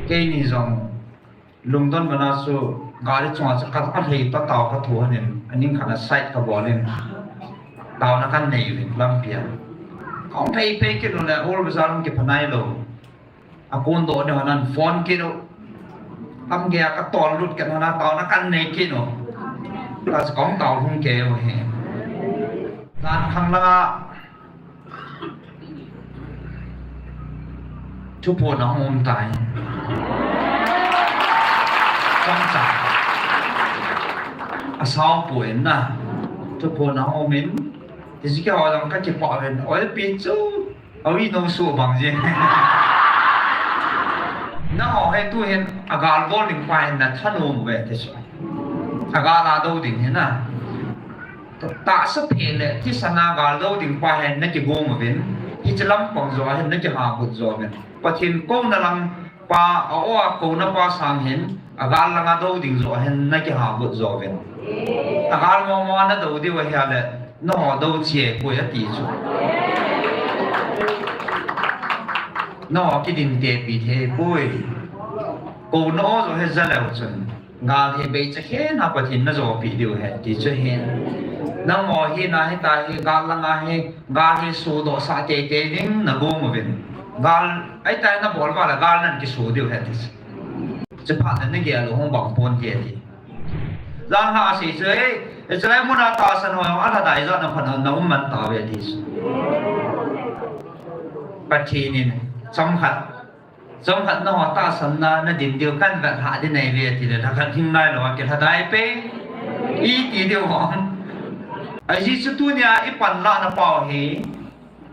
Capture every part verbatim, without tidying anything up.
Keini jong lungdon mana chu gari chunga chu ka, ka lhei ta tao ka thu hanin, aning khat a side ka bol in, taona kan nei uvin lampi a. Ka hung phei phei kit u le, ol bazar hung kipha nai lou. A kon doh ni hanan phone kit u. Lam gei a ka tol lut kit hana taona kan nei kit u. Ta chu ka hung tao hung kei u hi. Jan khang langa Thuphon ahung um tai. Chomcha. Asao poi na. Thuphon ahung um in. Hiche keiho jong ka kipah uvin. Oi pi chu. Awi no su bang je. Nangho hi tuhin agal bol ding pa hin na thanom uve ti chu. Agal a do ding hi na. Tahsa phe le thisan a gal do ding pa hin na kigong uvin, hiche lampang joh a hin na kihagot jo uvin. Pathen kouna lang pa, a-o a kouna pa sang hin, agal lang a do ding joh a hin na kihagot jo uvin. Agal mong mong a na do diu ahi a le, nangho do chie poi ati chu. Nangho kidin tepi thei poi. Kouna o joh hi ja leu chun. Gal hi beicha khen a Pathen na jopi diu ahi ti chu hin. Nangho hi na hita hi gal langa hi, gal hi sudoh sah teitei ding na gong uvin. Gal, ahitai na bol val a gal nan kisu diu ahi ti chu. Chuphat na na gel u hung bang pon ti ati. Jan ha sei chu, ei, ei chulai muna tahsan ho, alhadai jat na phat na um man tauve ti chu. Pathen in, chomkhat Chomkhat nangho tahsan na, na din diu kan vet ha ding ahi ve ti le, lhakhat hing nailou a kilhadai pei. Iti diu ham. Ajeh chu tunia i panlah na pau hi,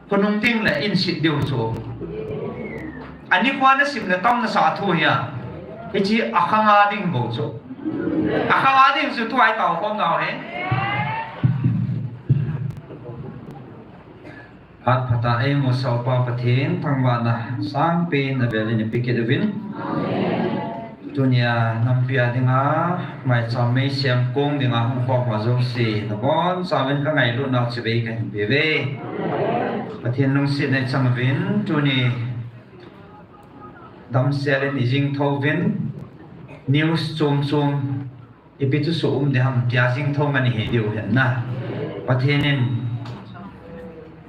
khonung ding le in sit diu chu. Ani kho na sim le tam na sa thu hi a. Hiche akhang a ding bou chu. Akhang a ding chu tua i tao khom nau hi. Phat phat a eimusah u Pa Pathen thangvahna sangpen avel in ipe kit uvin. Tunia nampi a dinga, maicham meisem kong dinga hung khom ho jouse, nabonchauvin ka ngailut nau chibai kahin pe uve. Pathen lungsetna ichang uvin, tuni damsel in ijing thou uvin, news chom chom, ipi thusoh um ding ham tia jing thou ngan ihi diu ahin na. Pathen in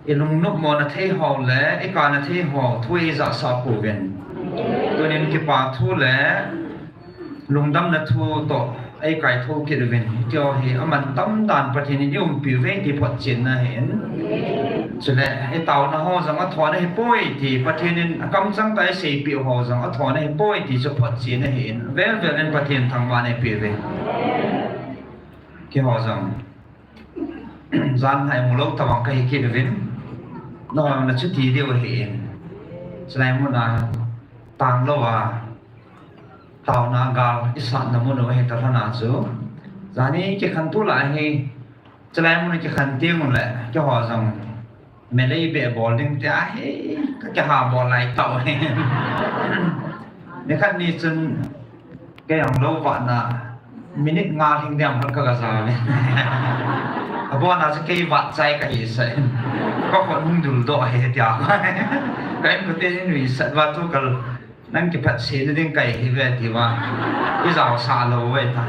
i lungnopmo na thei ho le i kana thei ho thu eija sah pouvin. Tunin kipa thu le lungdamna thu toh eikai thou kit uvin. Keiho hi aman tam dan Pathen in i umpi uve ti photchenna ahin. Chule, i taona ho jong athon ahipoi ti, Pathen in akamchang tah a iseipeh ho jong athon ahipoi ti chu photchen ahin, vel vel in Pathen thangvahna ipe uve. Keiho jong, jan hai mulou tabang kahi kit uvin, nangho na chuti diu ahin. Chulai muna, tanglou a, taona gal isatna mun u ahi talhon a chu. Jani kikhen tulai hi, Chulai mun a kikhen teng ule, keiho jong melei beh bol ding tia hi, ka kiha bol lai tau hi. Nikhat ni chun, kei jong lou vatna, minute nga lhing diam khat ka ga ja uve. Abona chu kei vat chai kahi sah in. Ka khut hung dul doh hi tia. Ka inkote in nuisat uva tu kal Nang kiphatsahna ding kahi ve tia. I jaosah lou ve ta.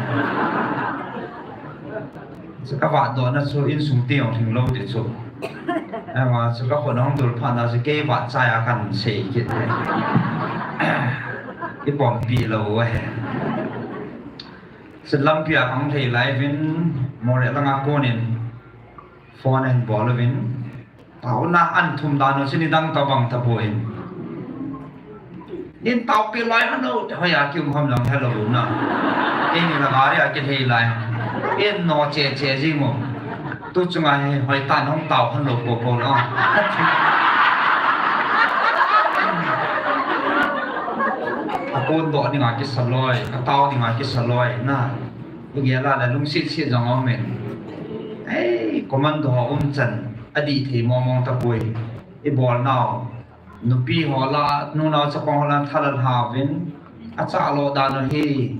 Chu ka vatdohna chu insung teng lhing lou ti chu. Ama chu ka khut hung dul phat na chu kei vat chai a kan sei kit. I pompi lou ve. Chu lampi a hung lhei lai uvin Moreh langa konin phone ahin bol uvin. Taona an thum dan u chu nidang tabang tapoi. Nin taopi lai hanu, hoiya kium ham lang helou na. Keini la gari a kilhei lai. In no che che jing u. Tu chunga hi hoitah in hung tao hon lou popo la. Akon doh dinga kisa loi, atao dinga kisa loi na. Igel a le lungset set jong aumin. Ei, commando ho umchan. Adih thei mong mong tapoi. I bolnau. Nupi ho la, nunao chapang ho la, thalal hauvin. Achalo dan u hi.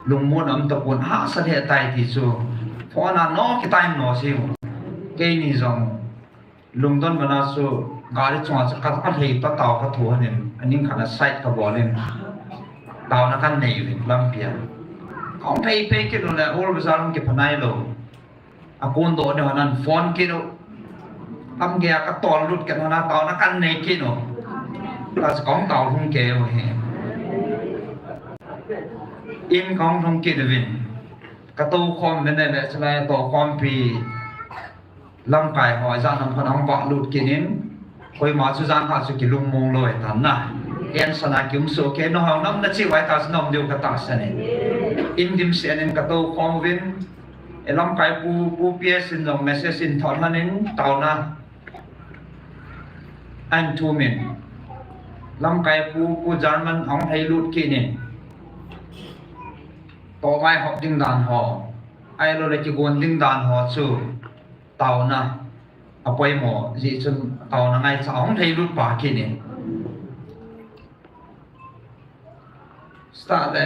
Lungmon um tapon, hahsa lheh tai ti chu. Phone a no kitai no si. Keini jong. Lungdon mana chu, gari chunga chu ka, ka lhei ta tao ka thu hanin. Aning khat a side ka bol in. Taona kanei uvin lampi a. Kahung phei phei kit uleh, Old Bazar hung kipha nailou. Akon doh ni hon ahin phone kit u. Lamgei a katol lut kit hon a taona kanei kit u. Tahsa kahung tao lhung kei u hi. In kahung lhung kit uvin. Katou khom uvin ahile, chulai a tou khompi lamkai ho, ijat nam khat ahung vah lut kit in, koima chu jan khat chu kilungmong lou ahitan na. Tension a kium soh kei, nangho nam nachi uva hitia chu na um diu katahsan in. In dimset in katou khom uvin, e lamkai pu, Pu P S in jong message in thot lhon in, taona ahin thum in. Lamkai pu, Pu German ahung lhai lut kit in. Tou vaihop ding dan ho, ahilou le kigon ding dan ho chu taona apoimo jeh chun taona ngaicha ahung lhai lut pah kit in. Start le,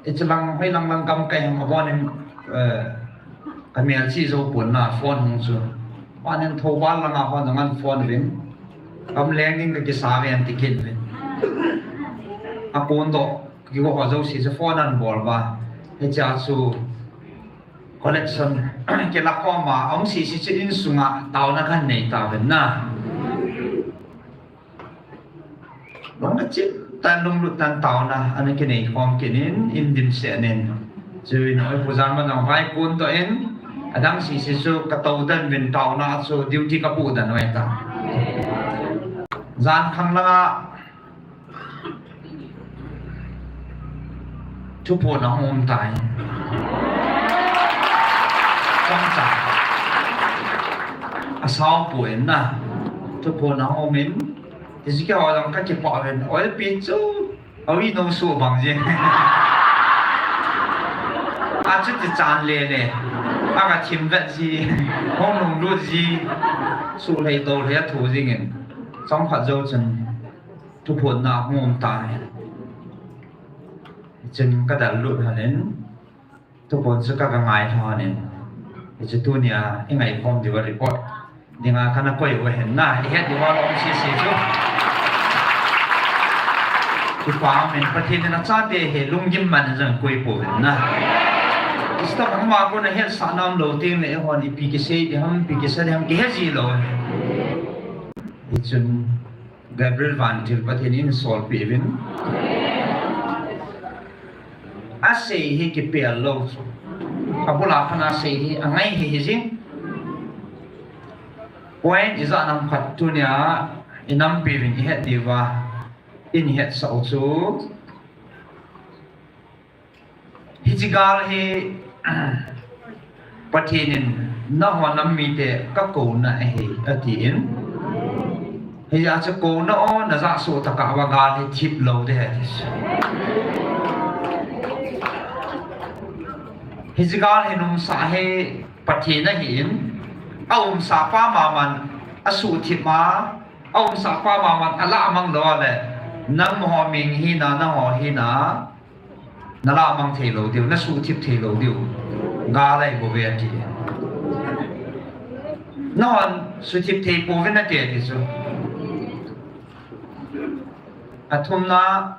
ichi lang, hoi lang lang gam kai ham abon in, eh, kamelchih jou pon na phone hung chu. Aban in Thoubal langa hon jong ahin phone uvin. Gamleng ding kakisa ven ti kit uvin. Akon doh kigo ho jouse chu phone ahin bol uva. Hichea chu collection kila khom a, ahung sese chu insunga taona kanei tauvin na. Lung kachim tan, lunglut tan taona ana kinei khom kit in, in dimset in. Chuin oi Pu German jong vaikon doh in, adang sese chu katou den uvin taona chu duty kapoh den u ahitai. Jan khang langa thuphon ahung um tai. Chomcha. Asao poi na. Thuphon ahung um in. Hiche keiho jong kakipah uvin. Oipi chu. Awi no su bang jing. Achuti chan le le. Aga thim vet ji. Hung lunglut ji. Su lei to le thu jing in. Chomkhat jou chun. Thuphonna hung um tai. Chun kadal lut lhon in, thuphon chu kaga ngai lhon in. Hichu tunia i ngaikhom diuva report dinga kana koi u ahin na, i het diuva lom sese chu. Kipa um in, Pathen in achate hi lunggim man in jong koi pouvin na. Staff hama kona hetsahna umlou teng le eihon ipi kisei ding ham, ipi kisa ding ham kihe ji lou. Hichun Gabriel Vantil Pathen in solpeh uvin. Asei hi kipel lou. Abul a pat a sei hi angai hi hi jing. Point ijat nam khat tunia i nampi uvin i het diuva in hetsah u chu. Hiche gal hi Pathen in nangho nam mite kakouna ahi, atin. Hijeh chun kouna o, najah soh tokah uva gal hi thip lou ding ahi ti chu. Hiche gal hi nomsah hi Pathen ahin, aumsah pa maman asuhthip a, aumsah pa maman alah mang lou le, nangho ming hina, nangho hina, nalah mang thei lou diu, nasuhthip thei lou diu. Gal ahi bouve ati. Nahon suhthip thei pouvin nate ati chu. Athumna,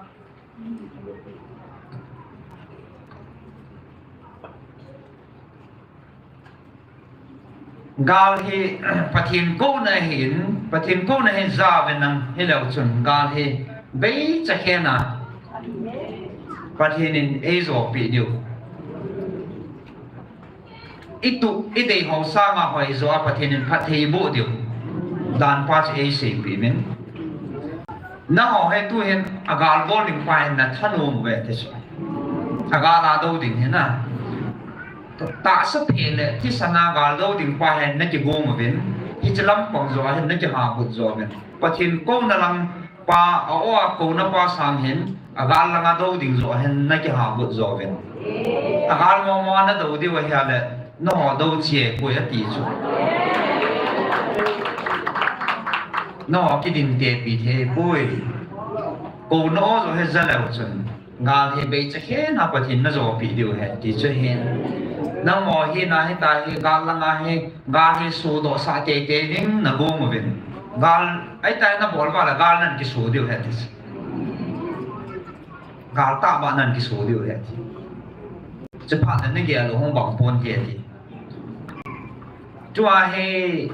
gal hi Pathen kouna ahin, Pathen kouna hi jaovin lang hileu chun gal hi beichakhen a Pathen in eijopeh diu. Ituh, idei ho sanga hoijo a Pathen in phatthei eiboh diu. Danpa chu eiseipeh uvin. Nangho hi tuhin agal bol ding pa hin nathanom uve ti chu. Agal a dou ding hina. Tahsa phe le thisan a gal dou ding pa hin nakigong uvin. Hiche lampang joh a hin nakihagot jo uvin. Pathen kouna lang pa, a-o a kouna pa sang hin, agal langa dou ding joh a hin nakihagot jo uvin. Agal momo a nadou diu ahile, nangho dou cheh poi ati chu. Nangho kidin tepi thei poi. Kouna o joh hi ja leu chun. Gal hi beichakhen a Pathen najopeh diu ahi ti chu ahin. Nangho hina hitia hi gal langa hi, gal hi sodohsah teitei ding nagong uvin. Gal, ahitia nabol uva le gal nan kiso diu ahi ti chu. Gal tah ba nan kiso diu ahi ati. Chuphat na nagel u hung bang pon ti ati. Tua hi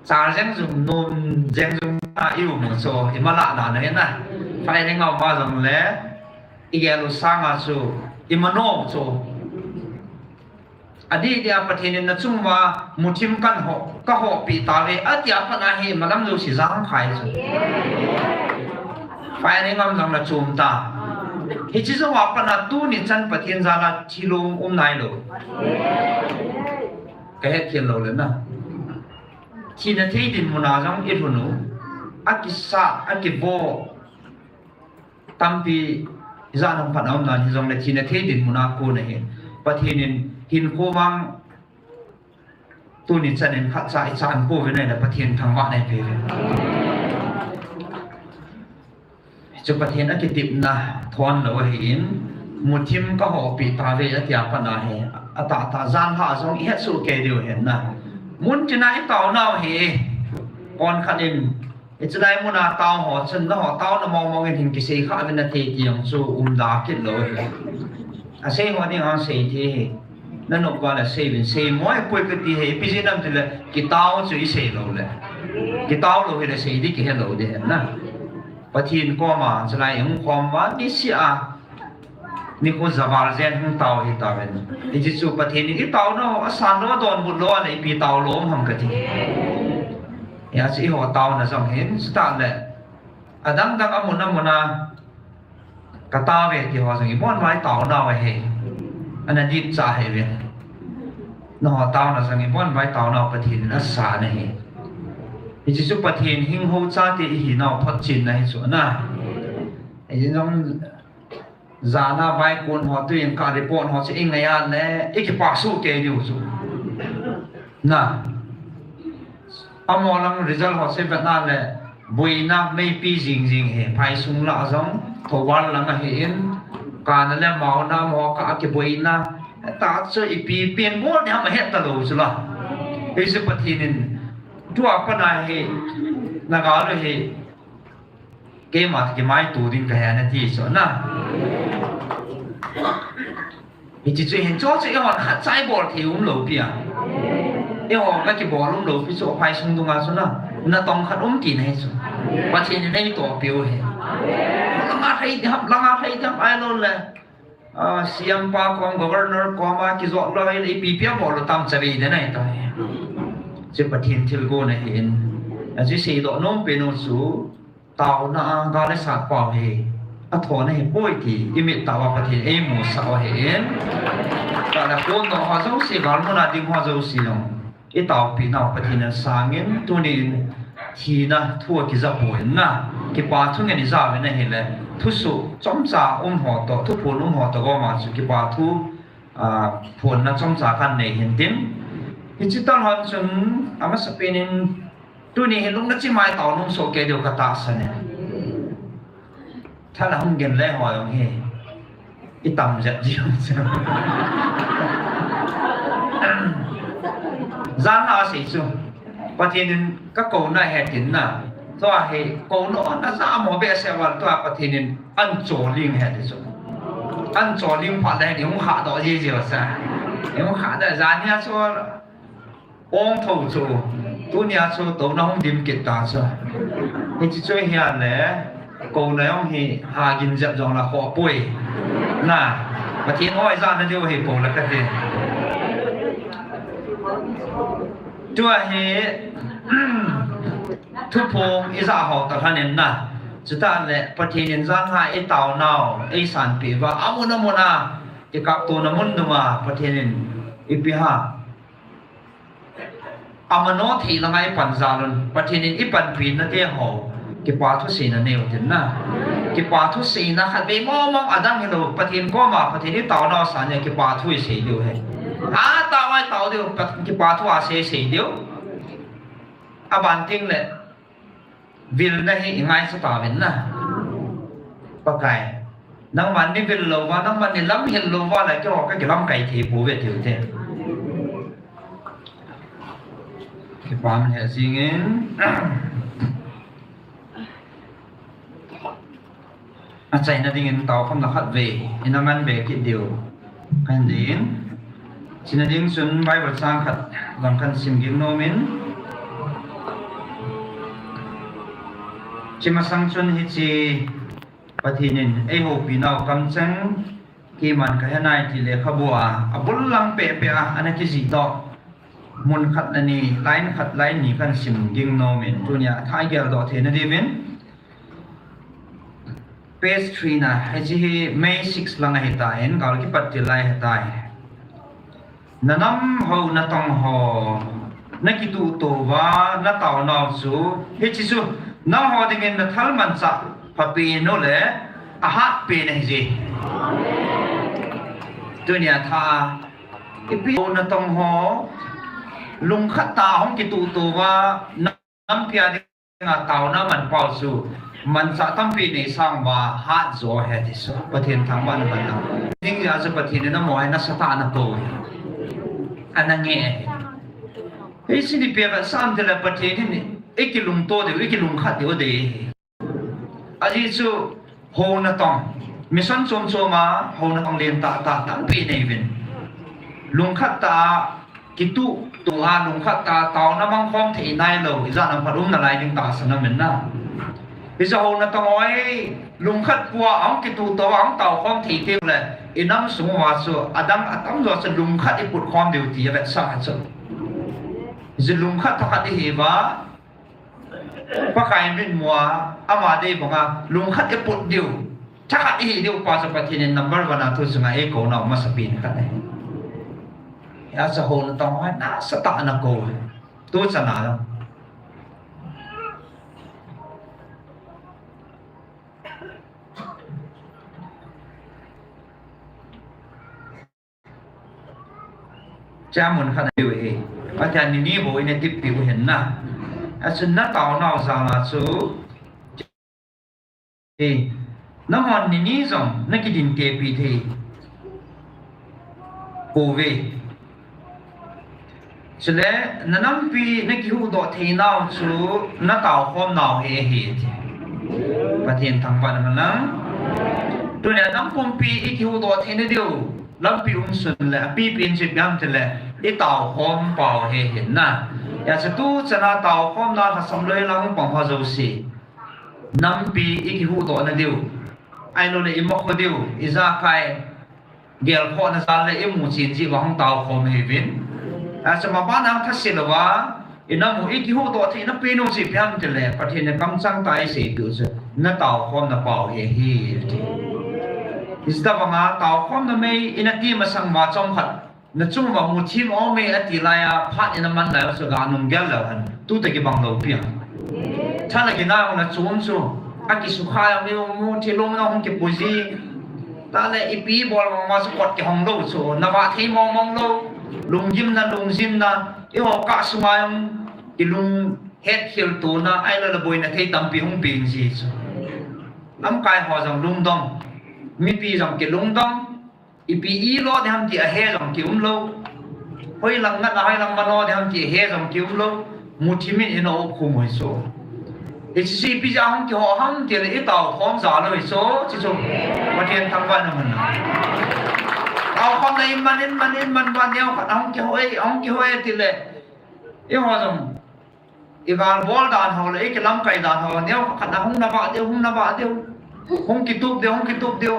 char jeng jum, nom jeng jum a i um u chu, i malah dan ahi na. Firing a um a jong le, i gel u sang a chu, i mano u chu. Adih dia Pathen in nachung uva muthim kahin ho, kahopi tauve, ati a pat a hi malam jouse jang khai chu. Firing a um jong nachom ta. Hiche jou a pat a tuni chan Pathen jal a thilong um nailou. Kahet khel lou le na. Thina thei dinmun a jong i lhun u. Akisa, akivo. Tampi ijat ham khat aum nan hijongle thina thei dinmun a kon ahi. Pathen in hinkho vang tuni chan in khatcha ichan pouve na le Pathen thangvah na eipeuve. Chu Pathen akitepna thon lou ahin, muthim kahopi tauve ati a pat a hi, atahtah jan lhah jong ihet soh kei diu ahi na. Mun tina itao nau hi, kon khat in, hiche lai mun a tao ho chun, nangho taona mong mong in hin kisei kha uvin nate ti jong chu umda kit lou ahi. Asei ho ding a sei thei hi. Nanop uva le sei uvin, sei mo e poi kati hi, ipi jeh ham itile, kitao chu isei lou le. Kitao lou hile sei ding kihe lou ding ahi na. Pathen koma, chulai hung khom uva, niseh a, nikho javal jen hung tao hi tauvin. Hiche chu Pathen in itao nau, asan lou, adonbut lou, ana ipi tao lou um ham kati. Hijeh chun eiho taona jong hin, chutah le, adang dang amun amun a, katao ve ti ho jong ibon uva itao nau ahi. Ana dipcha ahi ve. Nangho taona jong ibon uva itao nau Pathen in asan ahi. Hiche chu Pathen hing ho chate ihi nau photchenna hi chu na. Hiche jong jana vaikon ho tuin ka report ho chu ingai a le, ikipa soh kei diu chu. Na. Amaho lang result ho chu vet na le, boina meipi jing jing hi, phaisung lah jong, thoval lang ahin, kana le maona mo kah a kiboina, tah chu ipi pen bol ding ham ahet talou chu la. Hiche Pathen in, tua pat a hi, nagal u hi, keima toh kimaito ding kahi nati chu na. Hiche chu hin chu chu eihon khatcha ibol thei umlou pi a. Eiho kakibol umlou pi chu phaisung dunga chu na. Natong khat um tina hi chu. Pathen in eitoh piu ahi. Langa lhai ding ham, langa lhai ding ham ahilou le. Ah, C M pa kom, governor kom a kijot lou ahile ipi pi abol lou tam chavei ding ahi tai. Chu Pathen thilgon ahin. Achu seidoh nom pen u chu. Taona a gal le sat pau hi athona hipoi ti imit tah uva Pathen eimusah u ahin. Tah le kon nau ho jouse, gal mun a ding ho jouse jong itaopi nau Pathen in sangin, tunin thina thu akija poi na, kipa thu ngen ija uvin ahile, thusoh chomcha um ho toh, thuphon um ho toh gom a chu kipa thu, ah, phonna chomcha kanei hintin. Hiche tal hon chun amasapen in Tuni hi lungna chimai tao nom soh kei diu katahsan e. Thal a hung gen le ho jong hi. Itam jep ji jong chu. Jan a sei chu. Pathen in kakouna hetin na. Tua hi kouna na ja mo behseh val tua Pathen in ahin choling heti chu. Ahin choling phat le hi hung hahdoh ji ji sa. Hung hahdoh jan hi a chu Ong tho chu, tunia chu touna hung dim kit ta chu. Hiche chu hi a le, kouna jong hi hagin jep jong la khoh poi. Na, Pathen oi jana diu hi po la kati. Tua hi, thuphong ija ho ta lhanin na. Chutah le, Pathen in jang ha itao nau, eisanpeh uva, amun amun a, ikaptona mun dunga, Pathen in ipi ha. Amano thei langa ipan jal un, Pathen in ipanpi nate ho, kipa thu seina nei u tin na. Kipa thu seina khatvei mong mong adang hilou, Pathen koma, Pathen itao nau sanga kipa thu isei diu ahi. Atao a itao diu, Pat-, kipa thu asei sei diu. Aban teng le, Vilna hi ingaichat tauvin na. Pakai. Nangman neivil louva, nangman neilamhil louva le keiho kakilamkai thei pouve tiu te. Kipah e jingin. achaina dingin taokhomna khat vei ina man be kit diu kahin dei in. Chuna ding chun Bible chang khat lang kahin sim ging nom in. Hiche masang chun hiche Pathen in eihoupi nau kamcheng keiman kahe nai ti lekhabu a abul lang pehpeh a ana kijih doh mun khat le ni, line khat line ni kahin sim ging nom in, tunia thagel doh theina diuvin. Page three na, hiche hi May six lang ahitan, gal kipat til lai ahitai. Na nam ho, na tong ho, na kituhto uva, na taonau chu, hiche chu, nangho dingin na thalmanchah phapen u le, ahatpen ahi je. Tunia tha, ipi ho, na tong ho, lungkhat tah a hung kituhto uva, na nampi a ding a taona manpau chu, manchah tampi nei sang uva hat jo ahi ti chu. Pathen thangvahna man lang. Ding jeh a chu Pathen in amaho hi nasatah a ana kou ahi. Ana nge ahi. Hiche ni pia vetsah in tile Pathen hin ikilungto diu, ikilungkhat diu adei ahi. Ajeh chu, Ho natong, mission chom chom a, ho natong lentah tah tampi nei uvin. Lungkhat tah a kituhto a, lungkhat tah a taona mangkhom thei nailou, ijat ham khat um nalai ding tahsan aum in na. Hiche ho natong ho hi, lungkhat pua a hung kituhto a, hung taokhom thei teng le, inam sung uva chu, adang atamjo chu lungkhat iput khom diu ti avetsah chu. Hiche lungkhat thakhat ihi uva, Pakai mitmu a, ama dei banga, lungkhat iput diu, thakhat ihi diu pa chu Pathen in number one a thu chunga eikou nau masapen khat ahi. Hijeh a chu ho natong ho hi nasatah a ana kou ahi. Tuchan a jong. Cha mun khat diu ahi. Pathen in nini bou ina tipi u ahin na. Achun nataonau jal a chu. Nangho nini jong nakidin tepi thei pouve. Chule, nanampi nakihuhdoh theinau chu nataokhomnau hi ahi ti. Pathen thangvahna man lang. Tunia nam pumpi ikihuhdoh theina diu lampi umsun le, apipen chu ipi ham tile, itaokhom pau hi ahin na. Hijeh a chu tuchan a taokhomna lhasam loi lang pang ho jouse. Nampi ikihuhdohna diu. Ahilou le imakho diu, ijakai. Gelkhohna jal le imu chen jeh uva hung taokhom ahiuvin. Achuma bana hung thase louva, inamu ikihuhdoh theina pen u chu ipi ham tile, Pathen in kamchang tah a eisei diu chu, nataokhomna pau hi ahi ti. Hijeh a vanga taokhomna mei ina ti masang uva chomkhat, nachung uva muthim aume ati laiya, phat ina man laiya chu ga nung gel leu hen. Tuta kibang lou pi a. Thala kinai u nachung chu, akisukha jong imu, thilong jong hung kipuji. Tale ipi bol mong ma chu kot kihong lou chu, navah thei mong mong lou. Lunggimna, lungjinna, eiho kah sunga jong kilung hetkhel tona, ahilou le boina thei tampi hung peng ji chu. Lamkai ho jong lungdong, mipi jong kilungdong. Ipi ilo ding ham ti ahe jong kium lou. Hoilang ngat a hoilang mano ding ham ti ahe jong kium lou. Muthim in ina op khum u ahi chu. Hiche chu ipi jeh a hung kiho ham tile itaokhom jal u ahi chu, hiche chu. Pathen thangvahna man lang. Taokhomna iman, iman, iman uva neokhat ahung kiho e, ahung kiho e tile. Eiho jong. Igal bol dan ho le, ikilamkai dan ho, neokhat na hung navah diu, hung navah diu. Hung kitup diu, hung kitup diu.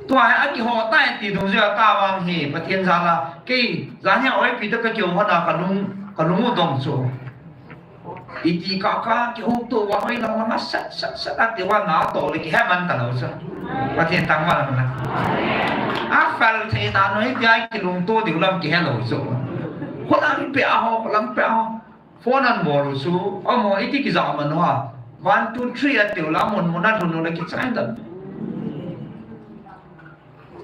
Tua hi akiho tai ti dungjuia tavang hi, Pathen jal a, kei, jan hi a oipi tah kakiho hon a kalung, kalung u dong chu. Iti kaka, kihouto uva, hoilang langa sat, sat, sat, ati uva natoh le kihe man talou chu. Pathen thangvahna man lang. Afel thei dan u hitia kilungto diu lam kihe lou chu. Kholang peh a ho, kholang peh a ho. Phone an bol u chu, amaho iti kija man u ham. One, two, three atiu le, amun mun a lhun u le kichai dan.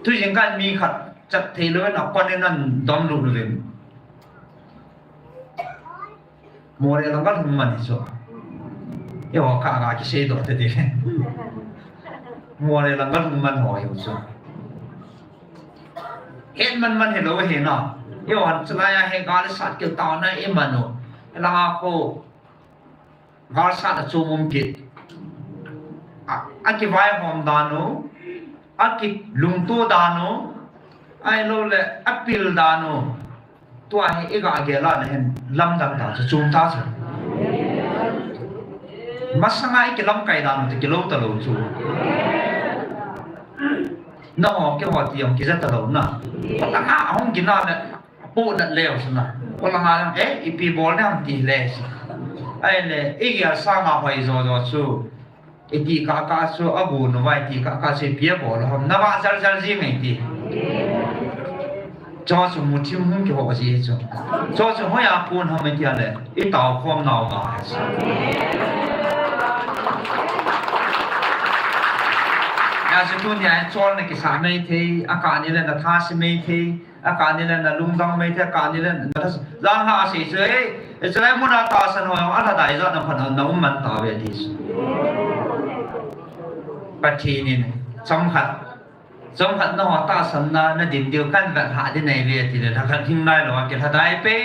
Tujing kah mi khat chat thei lou in apan in an dom lut uvin. Moreh lang kalhung man hi chu. Eiho kah a kiseidoh te ti. Moreh lang kalhung man ho hi chu. Het man man hilou ahi na. Eiho han chulai a hi gal sat kil taona iman u. Langa kho. Gal sat a chom um kit. A, akivaihom dan u, akilungto dan u, ahilouleh apil dan u, tua hi iga gel a leh hin lamdang ta chu, chom ta chu. Masanga ikilamkai dan u toh kilou talou chu. Nangho keiho ti jong kija talou na. Kholanga ahung gin a leh apohnat leu chu na. Kholanga jong, eh, ipi bol ding ham ti le chu. Ahile igel sanga hoi jo jo chu, iti kaka chu agu nu vai, iti kaka chu ipi abol ham, nava jal jal ji ngai ti. Chu chu muthim hung kiho ji chu. Chu chu hoiya kon ham iti a leh itao khom nau ga. Hijeh chun tunia cholna kisa maithei, akah ni leh natha se maithei, akah ni leh nalungdong maithei, akah ni leh natha se. Janhi asei chu, eh, hichelai muna tahsan ho jong alhadai jat na phat na um man tauve ti chu. Pathen in chomkhat, chomkhat nangho tahsanna nadin diu kahin vetsah ding ahive tile, lhakhat hing nailou a kilhadai pei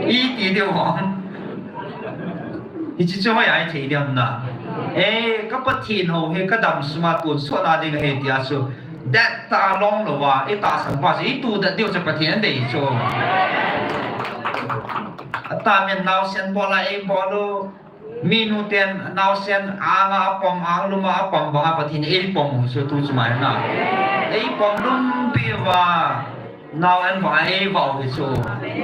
iti diu ham. Hiche chu hoiya ithei diu ham na. Eh, ka Pathen ho hi kadam sunga tonsot na ding ahi tia chu, dettah a long louva itahsan pa chu itudet diu chu Pathen adei chu. Atamin naosen bol a eibol u, minu ten naosen anga apom, anglum a apom banga Pathen in eipom u chu tu chu mai na. Eipom lumpi uva, nao an va eivah u hi chu.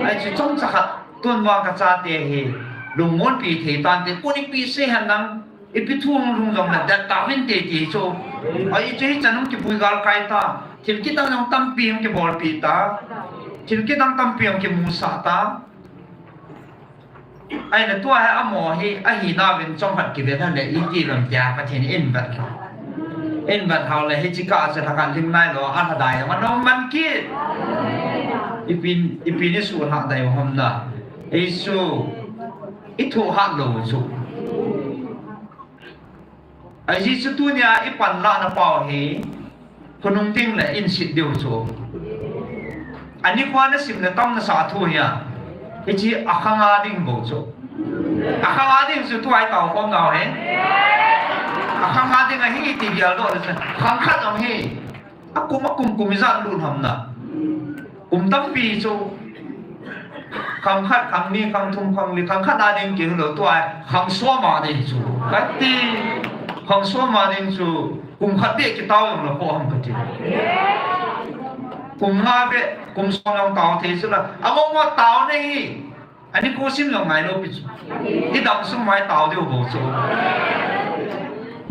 Ahi chu chomcha khat, tun vang kachate hi lungmonpi thei tante, kon ipi sei hen lang, ipi thu hung lhung jongle dettah uvinte ti chu. Ahi chu hichan hung kipui galkai ta, thil kidang jong tampi hung kibolpi ta, thil kidang tampi hung kimusah ta. Ahile tua hi amaho hi ahinauvin chomkhat kivet leh iti lam tia Pathen in vet lha. In vet lhau leh hiche kah a chu lhakhat hing nailou a lhadai jong ana um man kit. Ipi, ipi isuhlhah dai u ham na. Ei chu ithoh hat lou chu. Ajeh chu tunia ipanlahna pau hi khonung ding le inset diu chu. Anikho nasim le tam nasah thu hi a, hiche akhang a ding bou chu. Akhang a ding chu tua itao khom nau hi. Akhang a ding ahi ti geldoh le chu. Khang khat jong hi. Akum, akum, kum ijat lut ham na. Kum tampi chu. Khang khat, khang ni, khang thum, khang li, khang khat a ding kihilou tua, khang som a ding chu. Kati, khang som a ding chu, kum khat beh kitao jong lou kho ham kati. Kum nga beh, kum som jong tao thei chu la. Among mo tao nahi. Anikho sim jong ngailou pi chu. Idam sung mai tao diu bou chu.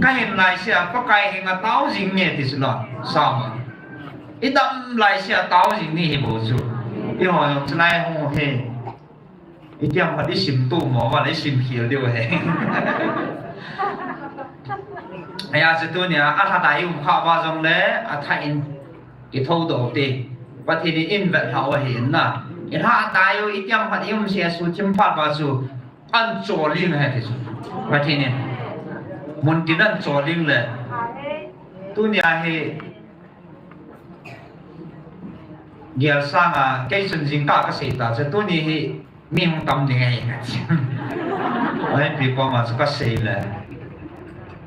Kahin laisea, Pakai henga tao jing nge ti chu la. Sama. Idam laisea tao jing ni hi bou chu. Eiho jong chulai ho hi. Itiham khat isim tu mo, vale isim khel diu hi. Hijeh chun tunia, alhadai um kha uva jongle, athah in kithoudoh u te. Pathen in invet lhau ahi na. Ilhadai u, itiham khat ium sese thim phat uva chu, ahin choling ahi ti chu. Pathen in. Muntin ahin choling le. Tunia hi, Gel sanga, kei chun jingkah kasei ta chu, tuni hi mi hung tam ding ahi kati. Mipi koma chu kasei le.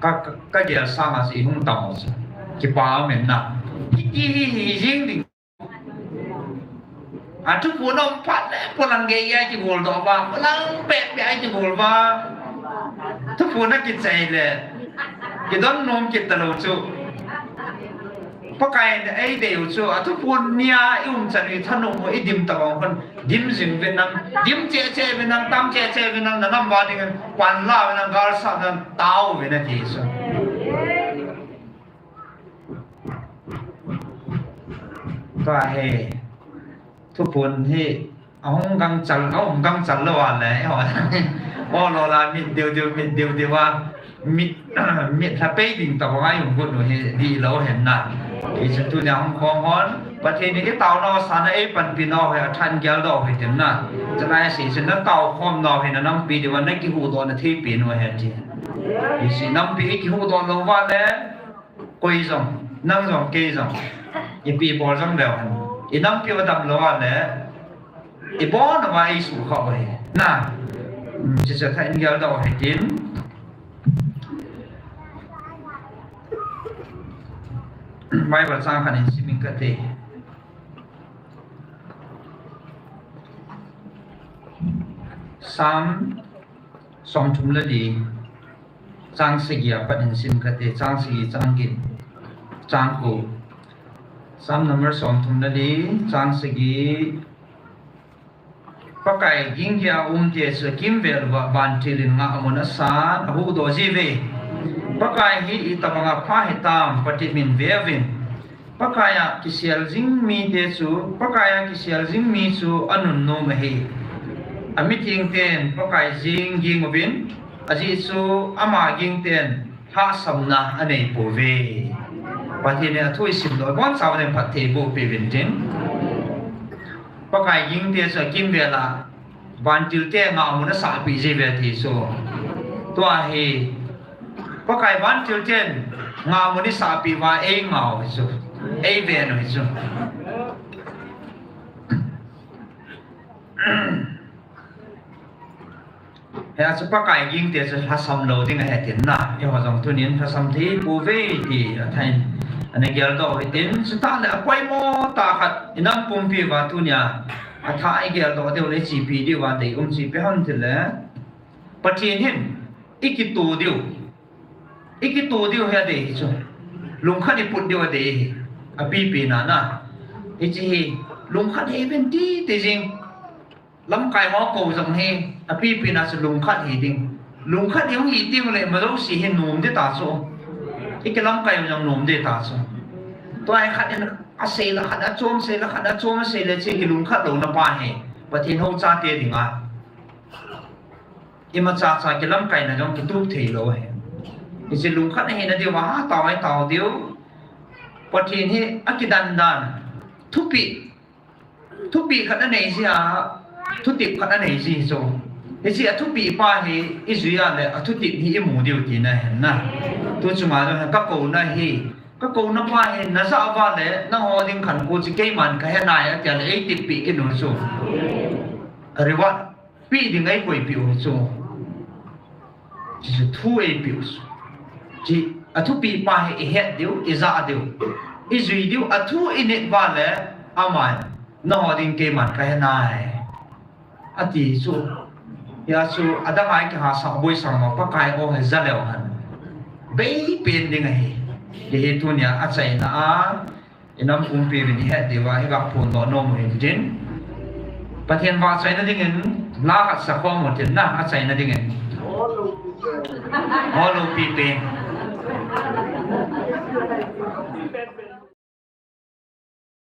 Ka, ka, kagel sanga chu ihung tam u chu. Kipa um in na. Hiti hi, hi jing ding. A thuphon um phat le, polang gei a kigol doh uva, polang pehpeh a kigol uva. Thuphon akichai le. Kidon nom kit talou chu. Pakai in eidei u chu, athuphon nia ium chan u, ithanom u, idim tabang khun, dim jing uvin lang, dim cheh cheh uvin lang, tam cheh cheh uvin lang, nanam uva dingin, panla uvin lang, galsat uvin lang, tao uvin ati chu. Tua hi, thuphon hi, Ahung gangchal, ahung gangchal lou a le, eiho. O lo la mit diu diu, mit diu diu a, mit, mit lha pei ding tabang a ium got u hi, dihlou hen na. Hichun tunia hung khom hon, Pathen in itao nau sana eipanpi nau hi, athan gel doh u hitin na. Chulai a sei chun natao khom nau hi, nanampi diu a, nakihuhdoh na theipi nau hi ati. Hiche nampi ikihuhdoh lou uva le, Koi jong, nang jong, kei jong, ipi bol jong leu hen. Inampiu adam lou a le, ibon uva eisuh khah u ahi. Na, um, hiche chu atha in gel doh u hitin. Bible chang khat in sim ing kate. Psalm somthum le li, chang sagi a pat in sim kate, chang sagi, chang get, chang ko. Psalm number somthum le li, chang sagi. Pakai ging geiya um te chu akimvel uva vantil in ngahmun asan, ahuhdoh jiuve. Pakai hi itobang a pha hitam, Pathen min ve uvin. Pakai a kisel jing mite chu, Pakai a kisel jing mi chu anunnom ahi. Amitheng ten Pakai jing ging uvin, ajeh chu ama ging ten hahsamna anei pouve. Pathen in athu isim doh, boncha uvin phatthei boh peh uvin tin. Pakai ging te chu akimvel a vantil te ngahmun asahpeh jiuve ti chu. Tua hi Pakai vantil ten ngahmun eisahpeh uva eingah u hi chu, eiven u hi chu. Hia chu Pakai ging te chu lhasam lou ding ahi tin na. Eiho jong tunin lhasam thei pouve ti athah in ana geldoh u hitin, chutah le apoimo tah khat inam pumpi uva tunia athah a igeldoh diu le ichepi diuva deium chu ipi ham tile, Pathen hin ikito diu, ikito diu hi adei hi chu. Lungkhat iput diu adei hi. Apipen a na, hiche hi lungkhat hi iven titi jing. Lamkai ho kou jong hi, apipen a chu lungkhat hi ding. Lungkhat ihung hi teng le ima jouse hi nom ding ta chu. Ikilamkai u jong nom ding ta chu. Tua hi khat in asei le khat achom, sei le khat achom, asei le hiche kilungkhat louna pa hi Pathen hou chate dinga imacha cha kilamkaina jong kitup thei lou ahi. Hiche lungkhat ahina diuva hatah a itao diu. Pathen hi akidan dan, thupeh, thupeh khat anei jia, thutep khat anei ji chu. Hiche athupeh pa hi ijui a le athutep hi imu diu tina ahi na. Tu chunga jong kakouna hi, kakouna pa hi najah uva le nangho ding khankho chu keiman kahe nai atia le eiteppeh kit u chu. Reward peh ding eikoipeh u chu. Hiche chu thu eipeh u chu. Hiche athupeh pa hi ihet diu, ijah diu, ijui diu, athu init uva le aman, nangho ding keiman kahe nai, ati chu. Hia chu adang a ikihahsah boisang ma Pakai o hi jaleu hen, beipen ding ahi. Hiche hi tunia achaina a inam pumpi uvin ihet diuva iga phondoh nom u hintin. Pathen vahchoina dingin la khat sakhom u tin na, achaina dingin. Ho loupi pen.